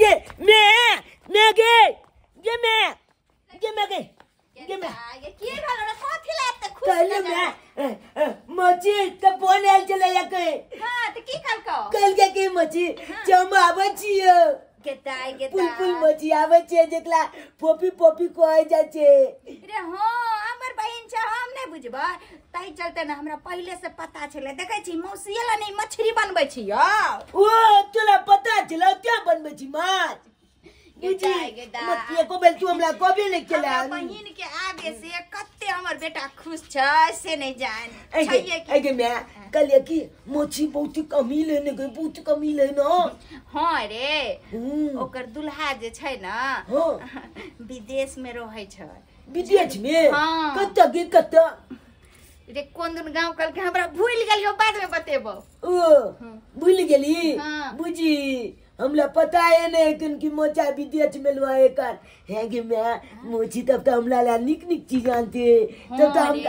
गे मैं मैं गे गे मैं गे मैं गे गे मैं ये की भेल रे कथि ला एते खुश कहले मैं मची के फोन आयल छलै के। हां त की कहलकौ? कहलकै कि मची हम आबै छियै। गेताय गेताय पुल पुल मची आबै छै जेकरा पोपी पोपी कहै जाइ छै। रे हां हमर बहिन छै हम नै बुझबै तै चलते न हमरा पहिले से पता छलै। देखै छी मौसी ला नै मछली बनबै छी यौ। ओ तोरा पता छलौ क्या बनबै छी माछ? गेताय एको बेर तू हमरा कहबे नै केला। हमरा बहिन के आबे से कते हमर बेटा खुश छै से नै जान छैये कि। एगे मैं कहलिए कि मछली बहुत कमी लेने गई बहुत कमी लेना। हां रे ओकर दुल्हा जे छै न विदेश में रहै छै। विदेश में? कत गे कत रे कोन दिन गांव कहलकै हमरा भूल गेलियो बाद में बतेबो। ओ भूल गेली बुझी हमरा पता है नहीं कि मोचा विदेश में लुआ एकर है कि मैं मोची तब तो हमरा ला निक निक चीज आनते तब तो हम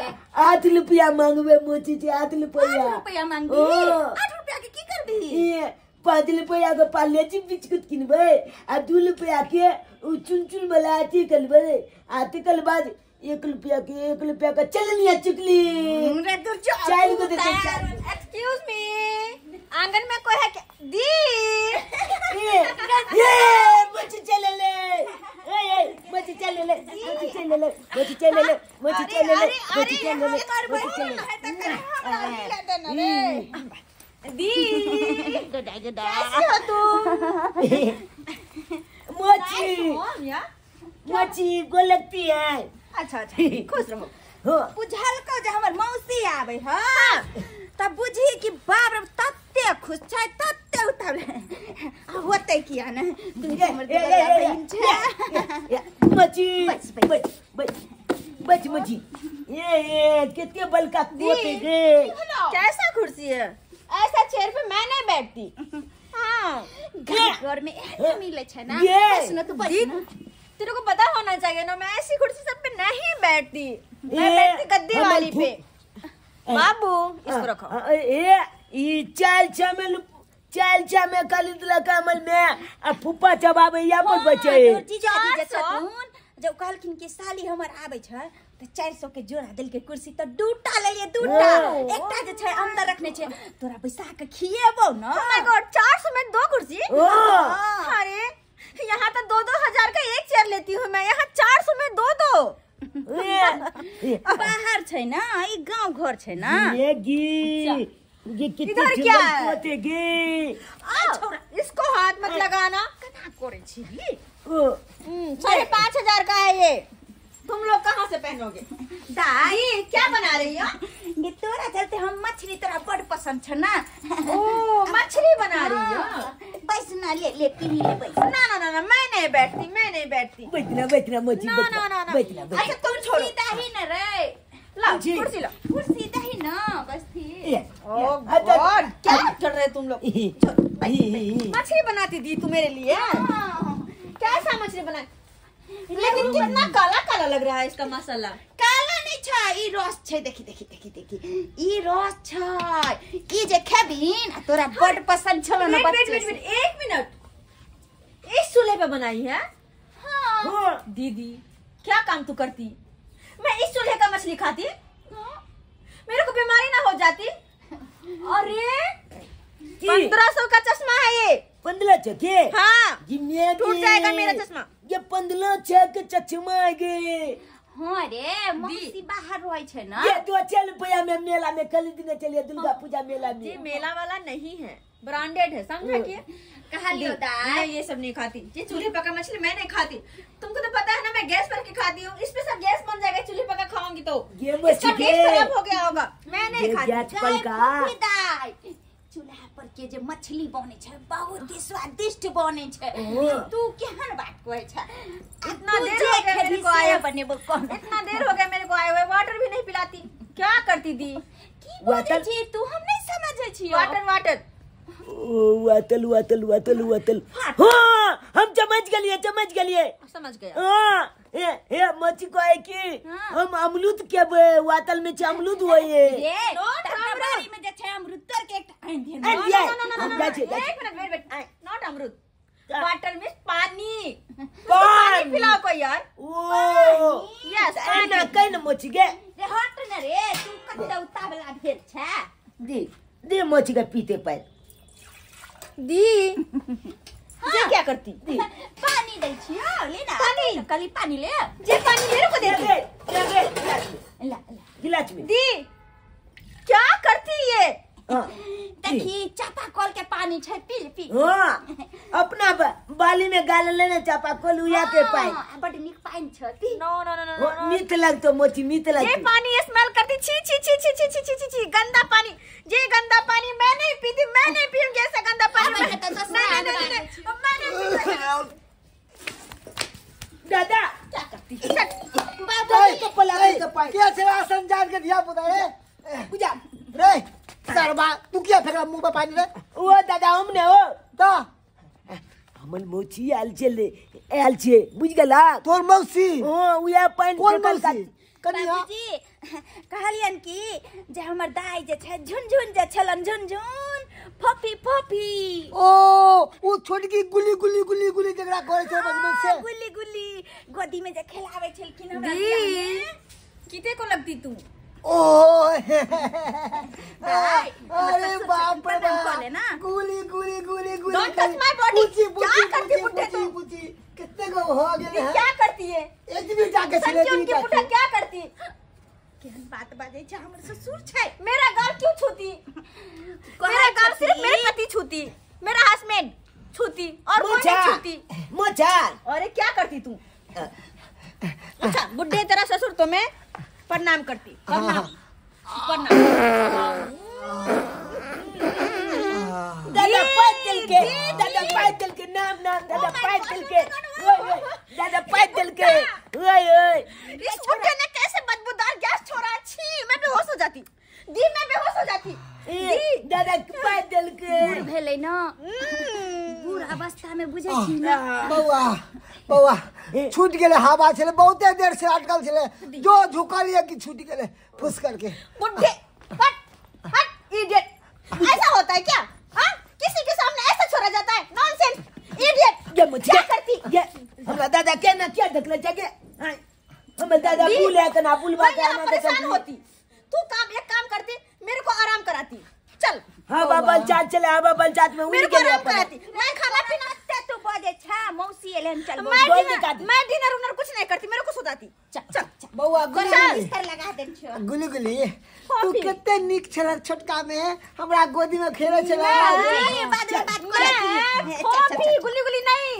8 रुपया मांगबे मोची से 8 रुपया। 8 रुपया मांगबी? 8 रुपया के की करबी? ये 5 रुपया के पार्ले-जी बिस्कुट किनबे आ 2 रुपया के उ चुन चुन वाला अथी करबे आ तकर बाद 1 रुपया के 1 रुपया का चलनिया चुकली। रे दूर जो चाय को दे। एक्सक्यूज मी आंगन में कोई है क्या? दी ये ये मुझे चले ले ए ए मुझे चले ले मुझे चले ले मुझे चले ले मुझे चले ले मुझे चले ले मुझे चले ले दी गदा गदा कैसी हो तुम? मोची मोची को लगती है। अच्छा अच्छा खुश रहो। बुझलको जे हमर मौसी आबै ह तब बुझी कि बाप रे तते खुश छै तते उतावले आ होतै किया ने तू हमर दुल्हा बहिन छै। मची बच बच बच मची ये ये कितने बल का कोते गे। कैसा कुर्सी है? ऐसा चेयर पे मैं नहीं बैठती। हां घर में एहने मिले छै ना। बस न तू बस न तेरे को पता होना चाहिए ना मैं ऐसी कुर्सी सब पे नहीं बैठती। मैं बैठती गद्दी वाली पे। बाबू इसको रखो। ए ई चाल चाल में खरीद लका अमल में आ फूफा चबाबे या पर बचे। जब कहलखिन कि साली हमर आबै छै त 400 के जोड़ा देलकै कुर्सी त दूटा लेलियै दूटा एकटा जे छै अंदर रखने छै तोरा बैसा के खिएबौ न। ओ my God 400 में 2 कुर्सी? अरे यहाँ तो 2-2 हजार का एक चेयर लेती हूँ मैं, यहाँ 400 में 2-2। बाहर छै ना ई गांव घर छै ना। ये गी ये कितनी इधर क्या है? गे इसको हाथ मत लगाना। कना करे छी? 5,500 का है ये। तुम लोग कहाँ से पहनोगे? दाई क्या बना रही हो? ये तोरा चलते हम मछली तोरा बड़ पसंद छ ना। ओ मछली बना रही हो? बैस ना ले ले पी ले बैस। ना ना ना ना मैं नहीं बैठती मैं नहीं बैठती। बैठना बैठना मछली ना ना ना ना बैठना। अच्छा तुम छोड़ो दही ना रे लाओ कुर्सी लाओ कुर्सी दही ना बस थी। ओ गॉड क्या कर रहे तुम लोग? मछली बनाती दी तू मेरे लिए? कैसा मछली बनाई? लेकिन कितना काला काला लग रहा है इसका मसाला। काला नहीं छै ई रस छै। देखी देखी देखी देखी ई रस छै ई जे खेबीन आ तोरा बड़ पसंद छलो ना। वेट वेट वेट एक मिनट इस चूल्हे पे बनाई है? हाँ। दीदी क्या काम तू करती? मैं इस चूल्हे का मछली खाती? मेरे को बीमारी ना हो जाती। अरे 1500 का चश्मा है ये। 1500 के? हाँ टूट जाएगा मेरा चश्मा। ये 1500 के चश्मा है गे। हाँ रे मौसी बाहर रहै छै ना। ये तो 6 रुपया में मेला में खरीदने चलिए दुर्गा पूजा मेला में। ये मेला वाला नहीं है ब्रांडेड है समझा कि कहा लियो। मैं ये सब नहीं खाती, ये चूल्हे पका मछली मैं नहीं खाती। तुमको तो पता है ना मैं गैस पर के खाती हूँ, इसमें सब गैस बन जाएगा चूल्हे पका खाऊंगी तो इसका टेस्ट खराब हो गया होगा। मैं नहीं खाती। चूल्हा पर के जे मछली बने छै बहुत ही स्वादिष्ट बने छै। तू केहन बात कहै छै? इतना देर हो गया मेरे को आए बनेबो कौन? इतना देर हो गया मेरे को आए हुए, वाटर भी नहीं पिलाती। क्या करती दी? की बोलै छी तू? हम नहीं समझै छी। Water water Watal Watal Watal Watal. हाँ हम समझ गेलिए समझ गेलिए समझ गया। हाँ ए ए मछली को है कि हम अमरूद के वातल में अमरूद होए। बारी में जे छै अमरूद तोड़ के एकटा आनि दे। ना ना ना ना, एक मिनट वेट वेट, not अमरूद, वाटर में पानी पिलाओ कोई यार। ओ यस ना कहीं न मोची गे रे हट न रे तू कत्ते उतावला भेल छै। दी दे मोची के पीते पाए दी। जे क्या करती दी पानी दै छियो ले ना पानी कली पानी ले जे पानी मेरे को दे दे दे ला ला गिलास में दी। क्या करती ये? देखी चापा कल के पानी छै पी पी। हां अपना बाली में गाल लेने चापा कल उया के पाई बड नीक पानी छ पी। नो नो नो नो मीत लगतो मोची मीत लगतो। ये पानी स्मेल करती छी छी छी छी छी छी छी छी गंदा पानी। ये गंदा पानी मैं नहीं पीती, मैं नहीं पीऊंगी ऐसा गंदा पानी। नहीं नहीं नहीं मैं नहीं पीऊंगी। दादा क्या करती बाबा को पला के पाई क्या सेवा आसन जान के दिया पुता रे पूजा रे सरबा तू क्या फेंकला मुंह पे पानी रे? ओ दादा हमने हो ता हमन मोची आल चले आल छे बुझ गेला तोर मौसी। हां उया पानी कोन मौसी कनिया बाबूजी कहलियन कि जे हमर दाई जे छै झुनझुन जे छलन झुनझुन फोफी फोफी। ओ उ छोटकी गुली गुली गुली गुली जकरा कहै छै बचपन से गुली गुली गोदी में जे खेलाबै छलखिन हमरा। किते को लगती तू? ओ अरे बाप रे बाप गुली गुली गुली गुली। Don't touch my body. क्या करती बुड्ढे तू? कितने को हो गए हैं? क्या करती है? एक भी जाके सच्ची उनकी बुढ़ा क्या करती? केहन बात बाजै छै हमर ससुर छै। मेरा गाल क्यों छूती? मेरा गाल सिर्फ मेरे पति छूती, मेरा हस्बैंड छूती और कोई नहीं छूती। मोचा अरे क्या करती तू? अच्छा बुड्ढे तेरा ससुर तो मैं प्रणाम करती। प्रणाम प्रणाम। दादा पैदल के दादा पैदल के नाम नाम दादा पैदल के दादा पैदल के ओए ओए। इस बुड्ढे ने कैसे बदबूदार गैस छोड़ा? छी मैं बेहोश हो जाती दी, मैं बेहोश हो जाती दी। दादा पैदल के बूढ़ भेलै ना, बूढ़ अवस्था में बुझै छी ना। बौआ बौआ छूट गेलै हवा छलै बहुते देर से अटकल छलै जो झुकलिए कि छूट गेलै फुस करके। बुड्ढे हट हट इडियट, ऐसा होता है क्या? हाँ किसी के सामने ऐसा छोड़ा जाता है? Nonsense idiot. ये मुझे क्या करती? ये हमरा दादा के ना क्या धकले जगे हमर दादा भूल है कना भूल बात है परेशान होती तू। काम एक काम करती मेरे को आराम कराती। चल हां बाबा चाच चले हां बाबा चाच में मेरे को आराम कराती। मैं खाना पीना ते तू बजे छा मौसी एलन चल मैं डिनर उनर कुछ नहीं करती, मेरे को सुताती। चल चल बौआ गुली बिस्तर लगा दे छो। गुली गुली तू कते नीक छला छोटका में हमरा गोदी में खेले छला। बाद में बात करे फोफी गुली गुली नहीं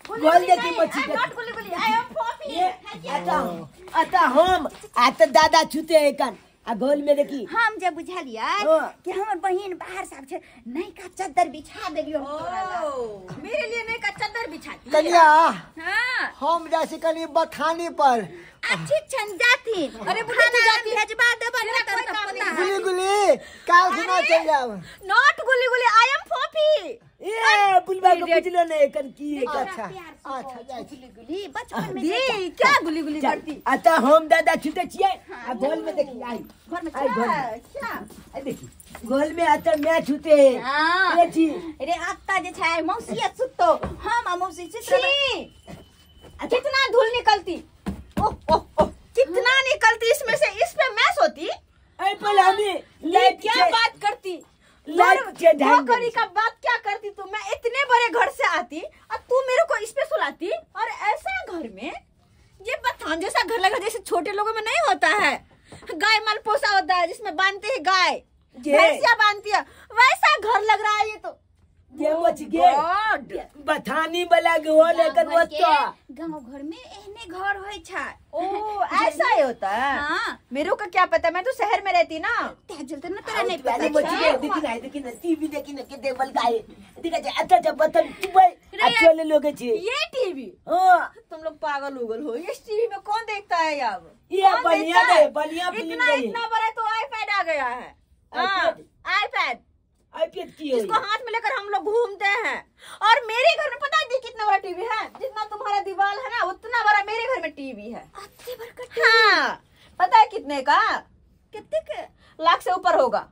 गोल देखी मच्छी not गुली गुली I am फोफी। आता आता हम आता दादा छूते है कान आ गोल में देखी हम जे बुझलियै कि हमर बहिन बाहर साहब छै नहीं का चद्दर बिछा देलियो मेरे लिए नहीं का चद्दर बिछाती कनिया। हां हम जैसे कनी बथानी पर अच्छी छन जाती। अरे बुढ़ा तू जाती भेजबा देबन ना त पता। गुली गुली काल सुना चल जाब। Not गुली गुली I am फोफी। ए बुलबा को बुझलो नहीं कन की है। अच्छा अच्छा जाय गुली गुली बचपन में दी क्या गुली गुली करती? आता हम दादा छूते छियै आ गोल में देखी आई घर में आई घर में अच्छा आई देखी गोल में आता मैं छूते हां ए छी रे आता जे छै मौसी सुतो हम आ मौसी छी कितना धूल निकलती। ओह ओह ओह कितना निकलती इसमें से, इस पे मैं सोती। अरे पहले हमें लाइट क्या बात करती नौकरी का बात क्या करती तू? मैं इतने बड़े घर से आती और तू मेरे को इस पे सुलाती और ऐसा घर में ये बथान जैसा घर लगा जैसे छोटे लोगों में नहीं होता है, गाय माल पोसा होता है जिसमें बांधते हैं गाय भैंसिया बांधती है, वैसा घर लग रहा है ये तो। ये बच गए बथानी वाला घर लेकर वो तो गांव घर में एहने घर होय छै। ओ ऐसा ही होता है। हाँ। मेरे को क्या पता, मैं तो शहर में रहती ना। ते जलते ना तोरा नहीं पता। देखी ना देखी ना टीवी देखी ना के देवल गाय देखा जे अच्छा जब बतन चुपै अकेले लोग छे ये टीवी। हां तुम लोग पागल उगल हो, इस टीवी में कौन देखता है अब? ये बढ़िया है, बढ़िया फिल्म इतना इतना बड़ा तो आईपैड आ गया है। आईपैड आईपैड की है जिसको हाथ में लेकर हम लोग घूमते हैं। और मेरे घर में पता है कितना बड़ा टीवी है? जितना तुम्हारा दीवार है ना उतना बड़ा मेरे घर में टीवी है। हाँ पता है कितने का? कितने के? लाख से ऊपर होगा।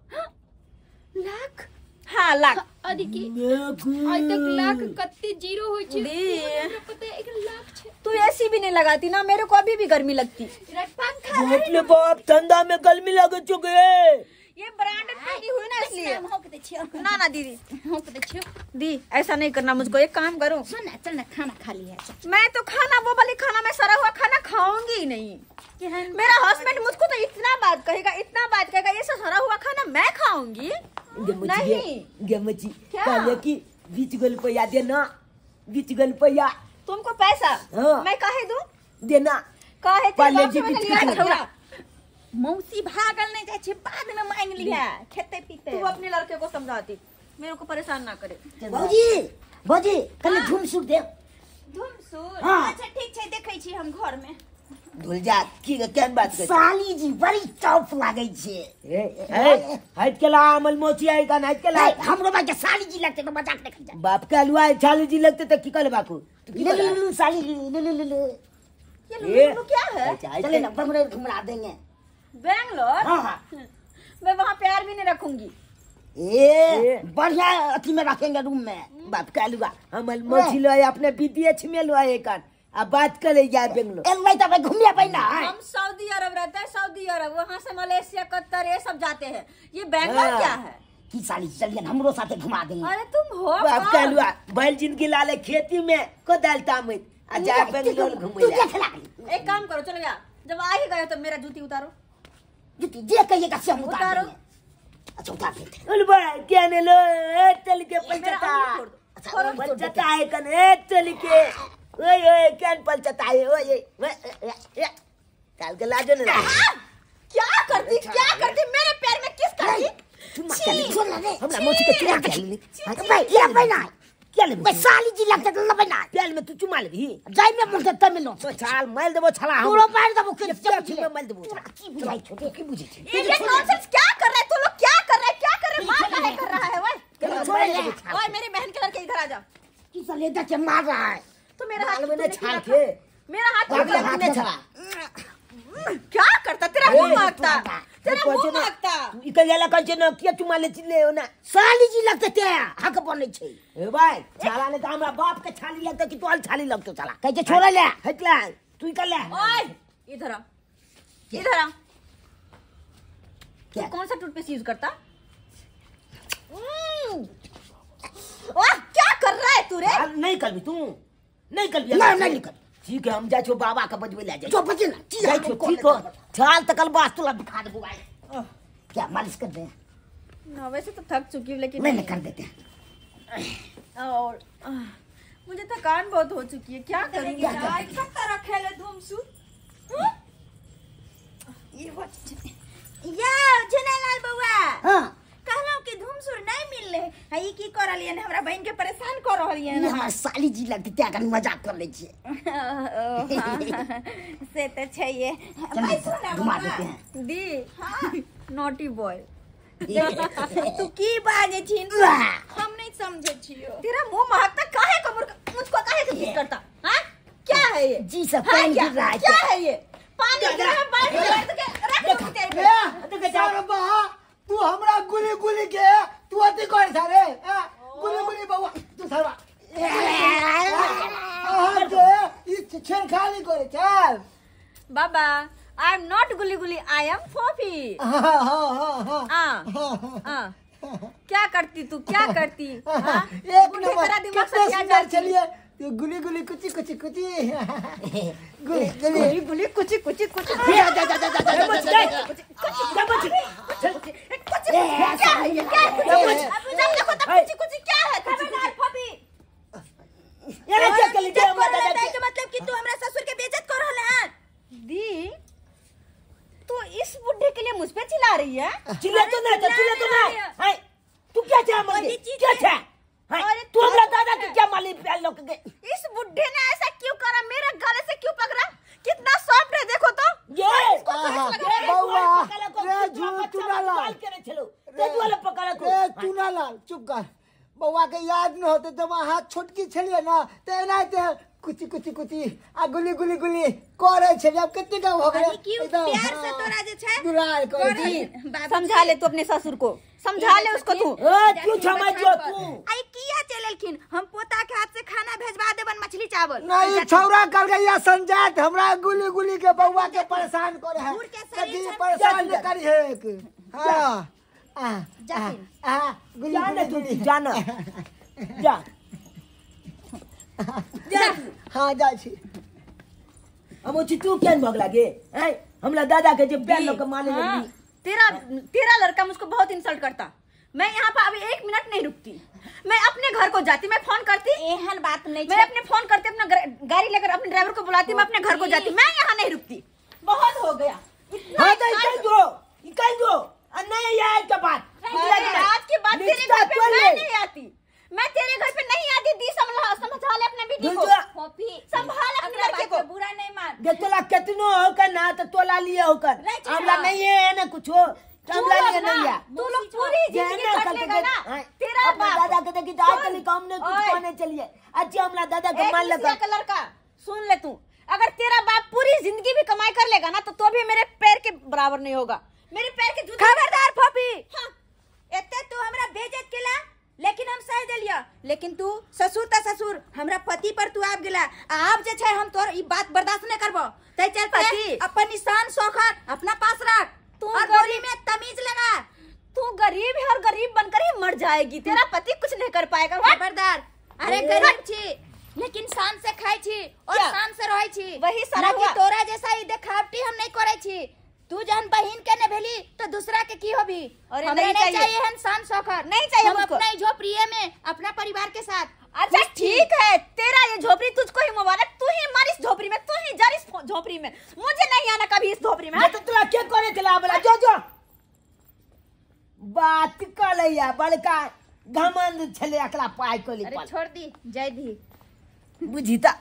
लाख? हाँ लाख। अरे की आज तक लाख कत्ते जीरो होय छै, हमरा पता है एक लाख छै। तू एसी नहीं लगाती ना, मेरे को अभी भी गर्मी लगती। अपने बाप ठंडा में गर्मी लग चुके है। ये ब्रांडेड पहनी हुई ना इसलिए। ना ना दीदी दी ऐसा नहीं करना मुझको। एक काम करो, सुन ना, चल ना खाना खा लिया। मैं तो खाना वो वाली खाना, मैं सड़ा हुआ खाना खाऊंगी ही नहीं। मेरा हस्बैंड मुझको तो इतना बात कहेगा, इतना बात कहेगा, ये सड़ा हुआ खाना मैं खाऊंगी नहीं। की 20 रुपया देना, 20 रुपया तुमको पैसा। हाँ। मैं काहे दूं? देना काहे? मौसी भागल नहीं जाए छे, बाद में मांग लिया खेते पीते। तू अपने लड़के को समझाती, मेरे को परेशान ना करे। भौजी भौजी कल धूम सूर दे। धूम सूर? हाँ। अच्छा ठीक छै, देखै छी हम घर में। धुल जा की केहन बात कर। साली जी बड़ी टॉप लागै छे। ए हट के ला अमल मोची आई का हट के ला। हमरो बा के साली जी लगते तो मजाक देखै जा। बाप के हलवा साली जी लगते त की करबा को? तू की ले ले साली ले ले ले ले। ये लुलु क्या है? चले ना बंगलोर घुमा देंगे। बैंगलोर? हाँ हाँ। मैं वहाँ प्यार भी नहीं रखूंगी। ए बढ़िया अथी में रखेंगे रूम में। बाप का हलवा अमल मोची लो अपने बीती अच्छी में लो एक अब बात करे जाए बेंगलोर। एल तो घूमिया भाई ना। हम सऊदी अरब रहते हैं, सऊदी अरब, वहाँ से मलेशिया कतर ये सब जाते हैं। ये बैंगलोर क्या है? की साली चलिए हमरो साथे घुमा देंगे। अरे तुम हो बाप का हलवा बैल जिंदगी लाले खेती में को डालता मत आ जा बेंगलोर घूमे। एक काम करो, चलो यार जब आ ही गए तो मेरा जूती उतारो। जूती जे कहिएगा से हम उतार देंगे। अच्छा उतार देते हैं। उल भाई क्या ने लो चल के पलचता पलचता है कने चल के ओए ओए क्या पलचता है ओए ओए चल के लाजो ने। क्या करती क्या करती मेरे पैर में किस करती? चुम्मा के हमरा मोची के चुम्मा के भाई ये भाई ना क्या ले भाई साली जी लगते तो लबे ना प्याल में तू चुमा लेबी जाय में मुझे त मिलो तो छाल मार देबो छला हम तोरो मार देबो के चुम्मा मार देबो। की बुझाई छोटे की बुझे छी ये नॉनसेंस क्या कर रहा है तू लोग? क्या कर रहा है क्या कर रहा है? मार काहे कर रहा है? ओए ओए मेरी बहन के लड़के इधर आ जा। की साले इधर के मार रहा है तो मेरा हाथ में छाल के मेरा हाथ में छला क्या करता? तेरा मुंह मांगता, तेरा मुंह मांगता। इकल जाला कंचे न किया चुमा ले चिल्ले हो ना साली जी लगते ते हक बनै छै। ए भाई छाला ने त हमरा बाप के छाली लगते कि तोल छाली लगतो छाला कहै छै छोड़े ले हटला तू इकल ले। ओए इधर आ इधर आ। क्या कौन सा टूथपेस्ट यूज करता? वाह क्या कर रहा है तू रे? नहीं करबी तू, नहीं करबी। नहीं नहीं कर। ठीक है हम जा छो बाबा के बजबे ले जाय। जो बजे ना जाय छो ठीक हो छाल तकल बास तोला दिखा देबो भाई। क्या मालिश कर दे ना? वैसे तो थक चुकी हूँ लेकिन नहीं कर देते हैं। और मुझे थकान बहुत हो चुकी है, क्या करूँगी? कब रखे ले धूमसू या झुनेलाल बउआ। हां कहलो कि धूमसुर नहीं मिलले है, ई की कर रहलियन? हमरा बहन के परेशान कर रहलियन। हमर साली जी लगते ते अगर मजाक कर ले छी से त छैये। घुमा देते हैं दी। हां नॉटी बॉय तू की बाजे छी हम नहीं समझे छियो। तेरा मुंह महकता काहे को मुझको काहे के किस करता? हां क्या है ये? जी सब पानी गिर रहा है। क्या है ये? पानी गिर रहा है बाल्टी के रख दे तेरे पे। तू हमरा गुली गुली के तू अति कर सारे गुली गुली बउआ तू सारा आहा के ई छेड़खानी करे चल। बाबा I am not गुली गुली, I am फोफी। हां हां हां हां क्या करती तू क्या करती? हां एक नंबर दिमाग से क्या जाती? चलिए तू गुली गुली कुची कुची कुची गुली गुली गुली कुची कुची कुची जा जा जा जा जा जा क्या है ये? क्या जब देखो तब कुछ कुछ क्या है? खबरदार फफी ये क्या कर ले दादा के मतलब कि तू हमरा ससुर के बेइज्जत कर रहल है। दी तू इस बुढ़े के लिए मुझ पे चिल्ला रही है? चिल्ला तो ना चिल्ला तो ना। हाय तू क्या चाह मुझे क्या चाह? अरे तू हमरा दादा के क्या माली प्याल लोग के? इस बुढ़े ने ऐसा क्यों करा? मेरा गले से क्यों पकड़ा? कितना सॉफ्ट है देखो तो। ये बउआ रे चुनालाल रे चुनालाल चुप कर। बउआ के याद न होते जब हाथ छोटकी छलिए ना त एनाहिते कुची कुची कुची आ गुली गुली गुली करे छे अब कते का हो गेलै की प्यार से तोरा जे छै दुलार करे छी। समझा ले तू अपने ससुर को, समझा ले उसको तू। ए तू समझ जो तू आई किया चलेलखिन, हम पोता के हाथ से खाना भेजवा देबन मछली चावल। नहीं छौरा कर गया संजात हमरा गुली गुली के बउआ के परेशान करे है, कभी परेशान न करी है। हां आ जा आ गुली जाना तू जाना जा जा। हां जा छी हम तू केन भग लागे हैं हमरा दादा के जे पैर लोग माने लगली। तेरा तेरा लड़का मुझको बहुत इंसल्ट करता, मैं यहाँ पर अभी 1 मिनट नहीं रुकती, मैं अपने घर को जाती, मैं फोन करती, एहन बात नहीं, मैं अपने फोन करती, अपना गाड़ी लेकर अपने ड्राइवर को बुलाती, मैं अपने घर को जाती, मैं यहाँ नहीं रुकती। बहुत हो गया। हाँ तो निकल दो, निकल दो, नहीं यार के बात आज के बाद तेरे घर पे मैं नहीं आती, मैं तेरे घर पे नहीं आती। दी समझा ले अपने बेटी को, संभाल अपने लड़के को, बुरा नहीं मान। जे तोला कितनो होकर ना तो तोला लिए होकर हमला नहीं है ना कुछ हो, हमला लिए नहीं है। तू लोग पूरी जिंदगी काट लेगा ना तेरा बाप दादा के देखी तो आज चली काम ने कुछ कहने चलिए। अच्छा हमला दादा के मान लगा का लड़का सुन ले तू, अगर तेरा बाप पूरी जिंदगी भी कमाई कर लेगा ना तो भी मेरे पैर के बराबर नहीं होगा, मेरे पैर के जूते। खबरदार फोफी, एते तू हमरा बेइज्जत केला लेकिन हम सह देलिया, लेकिन तू ससुर त ससुर हमरा पति पर तू आब गेला, आब जे छै हम तोर ई बात बर्दाश्त नहीं करबो। तै चलते अपन निशान सोखर अपना पास रख, तू और बोली में तमीज लगा। तू गरीब है और गरीब बनकर ही मर जाएगी, तेरा पति कुछ नहीं कर पाएगा। खबरदार, अरे गरीब छी लेकिन शान से खाई छी और शान से रहै छी, वही सारा कि तोरा जैसा ई देखावटी हम नहीं करै छी। तू जहन बहिन के ने भेली तो दूसरा के की होबी? अरे नहीं चाहिए हम शान शौखर, नहीं चाहिए हम अपना झोपड़िए में अपना परिवार के साथ। अच्छा ठीक है, तेरा ये झोपड़ी तुझको ही मुबारक, तू ही मर इस झोपड़ी में, तू ही जर इस झोपड़ी में, मुझे नहीं आना कभी इस झोपड़ी में। तो तुला के करे चला बोला जो जो बात कर बड़का घमंड छले एकरा पाई कोली। अरे छोड़ दी जय दी बुझी ता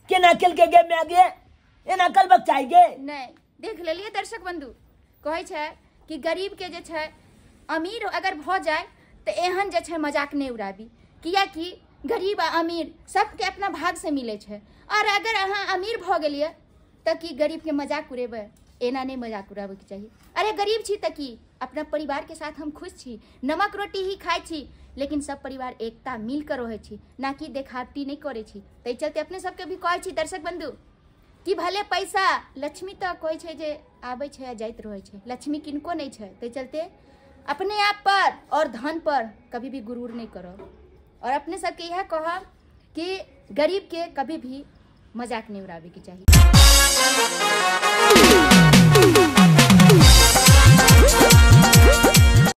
केना केल के गे में आगे एना कलबक चाहिए नहीं। देख लेलिए दर्शक बंधु, कहै छै कि गरीब के जे छै अमीर अगर भ जाए तो एहन जे छै मजाक नहीं उड़ाबी, कियाकि गरीब आ अमीर सबके अपना भाग से मिले छै, और अगर अहाँ अमीर भ गेलिए तो की गरीब के मजाक उड़ेबै? एना नहीं मजाक उड़ाबैके चाही। अरे गरीब छी तऽ की, अपना परिवार के साथ हम खुश छी, नमक रोटी ही खाइ छी, लेकिन सब परिवार एकता मिल कर रहै छी, ना कि देखावटी नहीं करै छी। ताहि चलते अपने सबके भी कहै छी दर्शक बंधु कि भले पैसा लक्ष्मी तऽ कहै छै जे आबै छै आ जाइत रहै छै, लक्ष्मी किनको नहीं छै, ताहि चलते अपने आप पर और धन पर कभी भी गुरूर नहीं करो। और अपने सबके इएह कहब कि गरीब के कभी भी मजाक नहीं उड़ाबैके चाही।